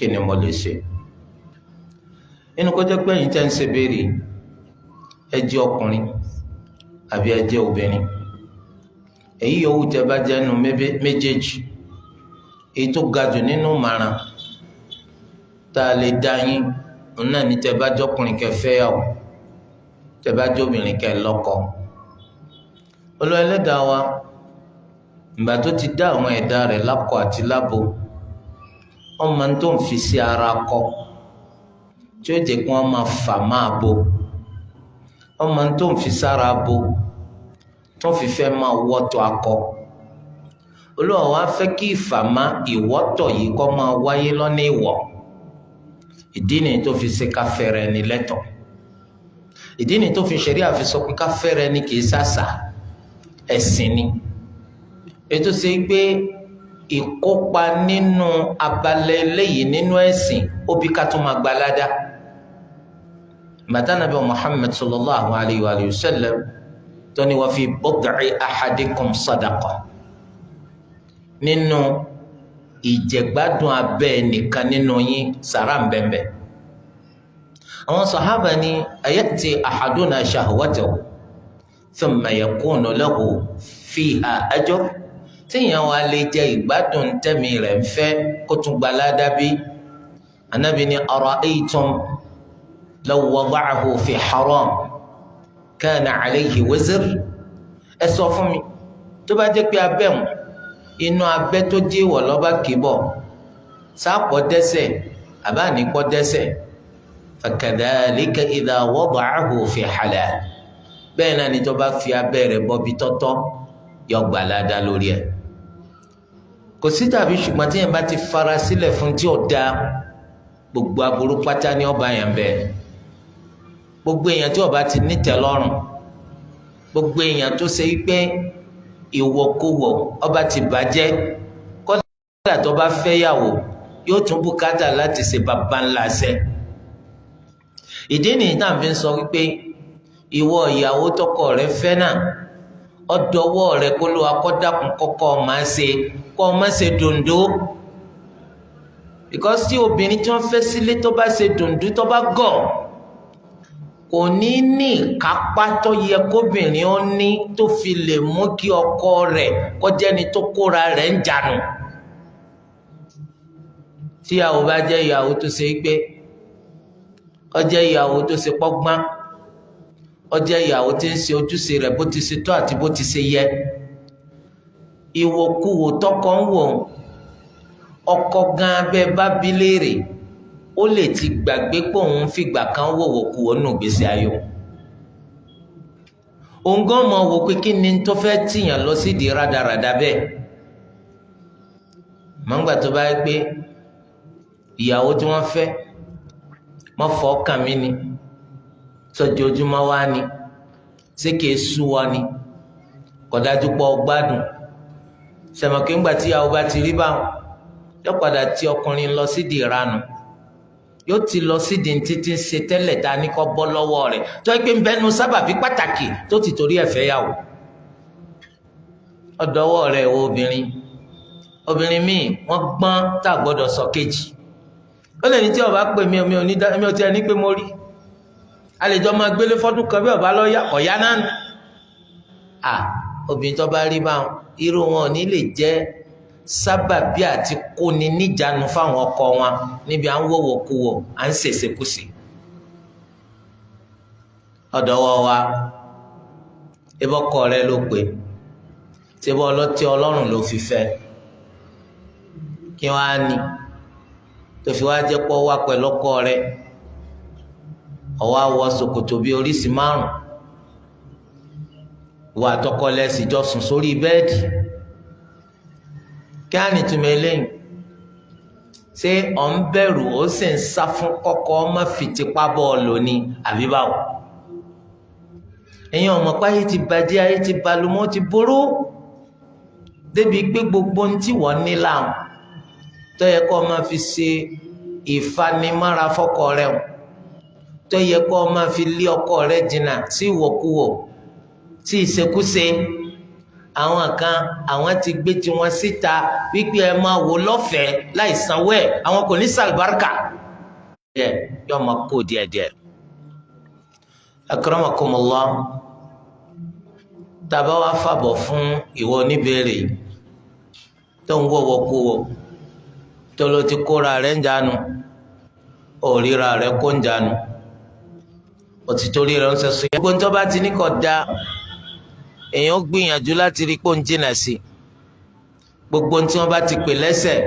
Kí ni mo lè ṣe? Inú kó jẹ́ pé ẹ̀yin tẹ́ ń ṣe béèrè, ẹ jẹ́ ọkùnrin àbí ẹ jẹ́ obìnrin, èyí yòówù tẹ́ bá jẹ́ nu méjèèjì, èyí tó ga jù nínú màrán tá a lè dá yín òun náà ní tẹ́ bá jọkùnrin kẹ́ fẹ́yàwó, tẹ́ bá jọbìnrin kẹ́ lọ́kọ. Olúwa Ẹlẹ́dàá wa, ìgbà tó ti dá àwọn ẹ̀dá rẹ̀ lákọ àti lábo, wọ́n máa ń tó ń fi sí ara kọ tí ó jẹ́ kí wọ́n máa fà máa bo, wọ́n máa ń tó ń fi sára bo tó ń fi fẹ́ máa wọ́tọ̀ akọ. Olúwa wa fẹ́ kí ìfàmà ìwọ́tọ̀ yìí kó máa wáyé lọ́nà ìwọ̀. Ìdí nìyí tó fi ṣe ká fẹ́rẹ̀ ẹni lẹ́tọ̀. Ìdí nìyí tó fi ṣẹ̀rí àfi sọ pé ká fẹ́rẹ̀ ẹni kì í sàṣà, ẹ̀sìn ni. Ètò ṣe pé ìkópa nínú abalẹ̀ eléyìí nínú ẹ̀sìn ó bí ká tún máa gba ládá. Bàtà Nàbí Muhammad sallallahu alayhi wa sallam tó ní wa fi bud'i ahadikum sadaqa, nínú ìjẹ̀gbádùn abẹ́ nìkan nínú yín sàrà ń bẹ̀m̀bẹ̀. Àwọn sàhábà ní ayati ahaduna shahwatahu thumma yakunu lahu fiha ajr, tíyẹn wa lè jẹ ìgbádùn tẹ̀mí rẹ̀ ń fẹ́ kó tún gba ládá bí? Ànábì ní ara'aytum law wada'ahu fi haram kana alayhi wizr. Ẹ sọ fún mi, tó bá jẹ́ pé abẹ́ wọn inú abẹ́ tó jẹ́ ìwọ̀ lọ́ba kìbọ̀, sáàpọ̀ dẹ́sẹ̀ àbáníkọ́ dẹ́sẹ̀? Fakadhalika idha wada'ahu fi halal, bẹ́ẹ̀ náà ni tó bá fi abẹ́ rẹ̀ bọ́bi tọ́tọ́, yọ gbà ládá lórí ẹ̀. Kò sí tàbí ṣùgbọ́n tí yẹn bá ti fara sílẹ̀ fún tí ò da, gbogbo aburú pátá ní ọba yẹn bẹ́ẹ̀. Gbogbo èèyàn tí ó bá ti nítẹ́lọ́rùn, gbogbo èèyàn tó ṣe pé ìwọ̀kuwọ̀ ọba ti bàjẹ́, kọ́dà tó bá fẹ́yàwó yóò tún bùkátà láti ṣe bàbá ńlá ṣẹ. Ìdí nìyí tá à ń fi sọ wípé ìwọ ìyàwó tọkọ rẹ fẹ́ náà, ọdọwọ́ rẹ kó ló akọ́dàkùn kọ́kọ́ máa ṣe kọ́ máa ṣe dòǹdó, because tí obìnrin tí wọ́n fẹ́ sílé tó bá ṣe dòǹdó, tó bá gọ̀, kò ní ní ìkápá tó yẹ kóbìnrin ó ní tó fi lè mú kí ọkọ rẹ̀ kọjá ẹni tó kóra rẹ̀ ń jànù. Tíyàwó bá jẹ́ ìyàwó tó ṣe pé ó jẹ́ ìyàwó tó ṣe pọ́gbọ́n, ó jẹ́ ìyàwó tí ń ṣe ojúṣe rẹ̀ bó ti ṣe tó àti bó ti ṣe yẹ, ìwòkuwò tọkọ ń wò, ọkọ gan abẹ́ bá bí léèrè, ó lè ti gbàgbé pé òun fìgbà kan wòwòkuwò nù gbèsè ayò. Òun gan mọ̀ wò pé kí ni tó fẹ́ tìyàn lọ sídìí rádaràda bẹ́ẹ̀. Mọ̀ngbà tó bá yẹ pé ìyàwó tí wọ́n fẹ́ mọ́ fọ́ kàn mí ni, sọjọ́júmọ́ wá ni, ṣé kìí sú wa ni, kọ̀dájú pọ̀ gbádùn sẹ̀mọ̀kì ńgbà tí ìyàwó bá ti rí báwọn, yóò padà ti ọkùnrin lọ sídìí ìranù, yóò ti lọ sídìí títí ṣe tẹ́lẹ̀ tá a ní kọ́ bọ́ lọ́wọ́ rẹ̀, tó yẹ pé ń bẹ́nu sábàbí pàtàkì tó ti torí ẹ̀ fẹ́ yàwó. Ọ̀dọ́wọ́ rẹ̀ wo obìnrin, obìnrin míì wọ́n gbọ́n tá a gbọ́dọ̀ sọ kejì. Ó lè ní tí ọba pè mí, omi ò ní, ò tiẹ̀ ní pé mo rí àlejò máa gbélé fọ́dún kan, bí ọba lọ yá ọ̀yá náà nù. À obìnrin tó bá rí báwọn, irú wọn ò ní lè jẹ́ sábàbí àti kóni níjànú fáwọn ọkọ wọn níbi à ń wòwòkuwò, à ń ṣèṣekúṣe. Ọ̀dọ̀wọ́ wa, ebọkọ rẹ ló pè ṣebọ ọlọtí Ọlọ́run ló fi fẹ́, kí wọn á ní tó fi wá jẹ́ pọ̀ wá pẹ̀lú ọkọ rẹ, ọwọ́ àwọ̀ ṣòkòtò bíi oríṣi márùn, wà àtọkọ lẹ́sìn jọ sùn sórí bẹ́ẹ̀dì. Kí á ní túmọ̀ eléyìí? Ṣé ọ̀ ń bẹ̀rù ó sì ń sá fún kọ́kọ́ má fi tipá bọ́ọ̀lù ni, àbí báwo? Ẹ̀yin ọmọ pé ayé ti bàjẹ́, ayé ti balùmọ́ ti burú débi pé gbogbo ohun tí wọ́n ní láwọn tó yẹ kó máa fi ṣe ìfanimára fọ́kọ rẹ o, tó yẹ kó máa fi lé ọkọ rẹ jìnnà sí ìwọ̀kuwọ̀, sí ìṣekúṣe, Àwọn kan àwọn ti gbé tiwọn síta wípé ẹ máa wò lọ́fẹ̀ẹ́ láì sanwó ẹ̀, àwọn kò ní sàlùbáríkà. Ẹ yọ ọmọ kó díẹ̀díẹ̀. Akramakumullah, tàbá wá fàbọ̀ fún ìwọ oníbèrè tó ń wọ̀wọ̀ kú wọ̀, tó ló ti kóra rẹ̀ ń jánu, òríra rẹ̀ kó ń jánu, òtítọ́rí rẹ̀ ń sẹ́sọ. Gbogbo nítorí bá ti ní kọ̀ da, èèyàn gbìyànjú láti rí pé ń jìnà sí. Gbogbo tí wọ́n bá ti pè lẹ́sẹ̀,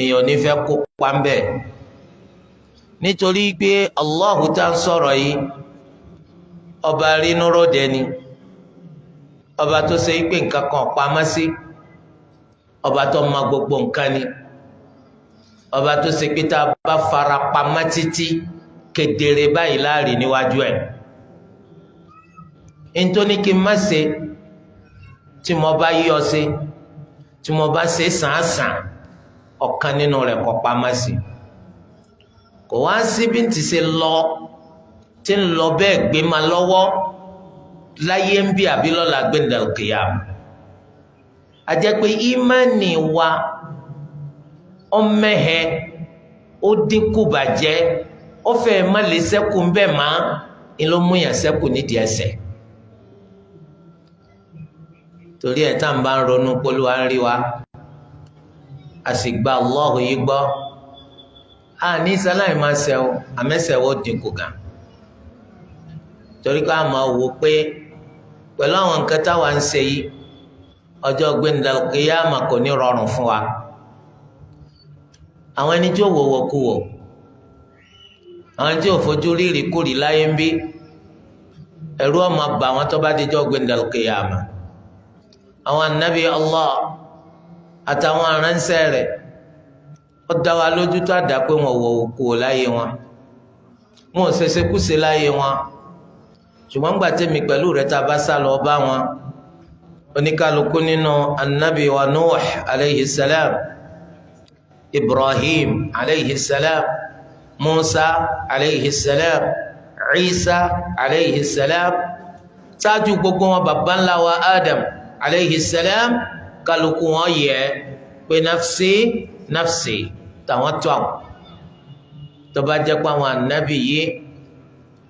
èèyàn ò ní fẹ́ kópa ń bẹ̀. Nítorí pé Allahu tá ń sọ̀rọ̀ yìí, ọba rínúròdẹ ni, ọba tó ṣe pé nǹkan kan pamọ́ sí, ọba tó mọ gbogbo nǹkan ni, ọba tó ṣe pé tá a bá fara pamọ́ títí, kedere báyìí láàrin níwájú ẹ̀. Nítorí kí n má ṣe, tí mo bá yọ ṣe, tí mo bá ṣe sàǹsàn, ọ̀kan nínú rẹ̀ kọ́ pamọ́ sí. Kò wá sí bí n ti ṣe lọ tí ń lọ bẹ́ẹ̀ gbé ma lọ́wọ́ láyé ń bí àbí lọ́la gbẹ̀ndàlùkìyà. A jẹ́ pé ìmánì wa ọmẹhẹ, ó dínkù bàjẹ́, ó fẹ́ má lè sẹ́kù ń bẹ̀ má ń ló mú yàn sẹ́kù nídìí ẹsẹ̀. Torí ẹ̀ tá à ń bá ń ronú p'Olúwa ń rí wa, a sì gba Allahu yìí gbọ́, a ní sáláì máa ṣẹ̀ o, àmẹ́sẹ̀ wo dínkù gan. Torí ká máa wò pé pẹ̀lú àwọn nǹkan táwa ń ṣe yìí, ọjọ́ gbẹ̀ndàlùkìyàmà kò ní rọrùn fún wa. Àwọn ẹni tí ó wọ̀wọ̀ kú wọ̀, àwọn tí ò fojú rírì kúrì láyé ń bí, ẹ̀rú ọmọ bà wọn tó bá dijọ́ gbẹ̀ndàlùkìyàmà. Àwọn anabi Allah àtàwọn aránṣẹ́ rẹ̀, ó dá wa lójú tó àdá pé wọn wọ̀wọ̀ kú wọ̀ láyé wọn, wọn ò ṣẹṣẹ kúṣe láyé wọn. Ṣùgbọ́n gbà tẹ̀mí pẹ̀lú rẹ̀ tá a bá sá lọ bá wọn, oníkálukú nínú anabi wa Nuh alayhi salam, Ibrahim alayhi salam, Musa alayhi salam, Isa alayhi salam, ṣáájú gbogbo wọn baba ńlá wa Adam alayhi salam, kálukú wọn yẹ pé nafsi nafsi tàwọn tó àwọn. Tó bá jẹ́ pé àwọn anabi yìí,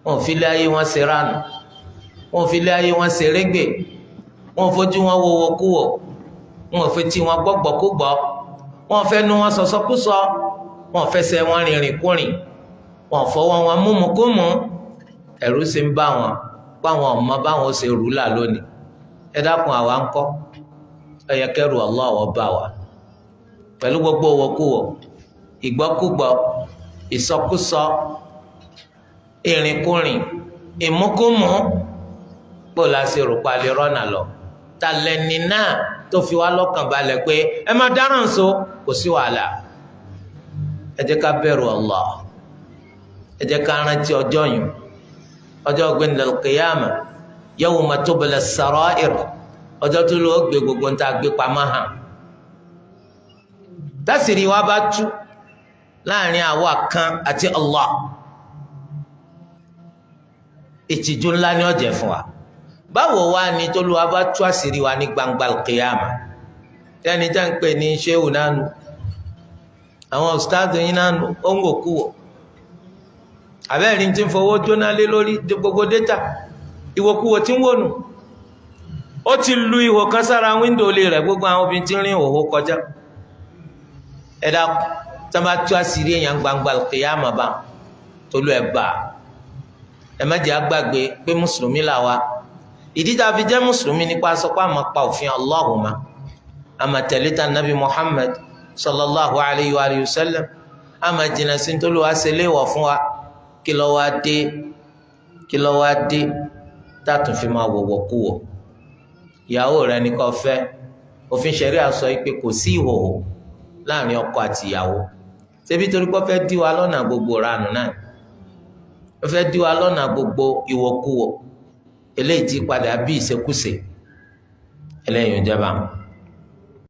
wọn ò fi lé ayé wọn ṣe ránù, wọn ò fi lé ayé wọn ṣe régbè, wọn ò fojú wọn wọwọ kú wọ, wọn ò fetí wọn gbọgbọ kú gbọ, wọn ò fẹnu wọn sọsọkúsọ, wọn ò fẹsẹ̀ wọn rìnrìn kúrìn, wọn ò fọwọ́ wọn múmukúmu. Ẹ̀rù sì ń bá wọn báwọn ọmọ báwọn ó ṣe rúlà lónìí. Ẹ dákun, àwa ń kọ́? Ẹ yẹ kẹrù Allah bá wa pẹ̀lú gbogbo wọkúwọ, ìgbọ́kúgbọ́, ìsọkúsọ, ìrìnkúrìn, ìmúkúmú. Kó la ṣe rò palẹ̀ rọ́nà lọ? Talẹ́ni náà tó fi wá lọ́kàn balẹ̀ pé ẹ máa dáràn so, kò sí wàhálà? Ẹ jẹ́ ká bẹ̀rù Allah, ẹ jẹ́ ká rántí ọjọ́ yìí, ọjọ́ gbẹ̀ndẹ̀l qiyama, yawma tubla sarair, ọjọ́ tó lọ́ọ́ gbé gbogbo ń ta gbé pamọ́ hàn. Tásìrì wa bá tú láàrin àwa kan àti Allah, ìtìjú ńlá ni ó jẹ́ fún wa. Báwo wá ni t'Olúwa bá tú àṣírí wa ní gbangba kìyàmà? Tẹ́ni tá ń pè ní ṣéwù nánu, àwọn ustaz yín nánu, ó ń wò kú wò, àbẹ́rẹ́ tí ń fowó jóná lé lórí gbogbo data, ìwòkuwò tí ń wò nù. Ó ti lu ihò kan sára wíńdò lé rẹ̀, gbogbo àwọn obìnrin tí ń rìn òhò kọjá. Ẹ dákun, tí wọ́n bá tú àṣírí èèyàn gbangba kìyàmà bá tolú ẹ̀ bá, ẹ má jẹ́ àgbàgbé pé mùsùlùmí là wa. Ìdí tá a fi jẹ́ mùsùlùmí nípa sọ pé àmọ́ pa òfin Allahu ma, àmọ́ tẹ̀lé ta nabi Muhammad sallallahu alayhi wa sallam, àmọ́ jìnnà sí nítorí wàá ṣe léèwọ̀ fún wa. Kí ló wá dé? Kí ló wá dé tààtún fi máa wọ̀wọ̀ kú wọ̀? Ìyàwó rẹ ní kó fẹ́. Òfin ṣẹ̀ríà sọ pé kò sí ìhòòhò láàrin ọkọ àti ìyàwó. Ṣebí torí pé ó fẹ́ dí wa lọ́nà gbogbo ranù náà, ó fẹ́ dí wa lọ́nà gbogbo ìwọ̀kuwọ̀, eléyìí ti padà bí ìṣekúṣe. Eléyìí ń jẹba.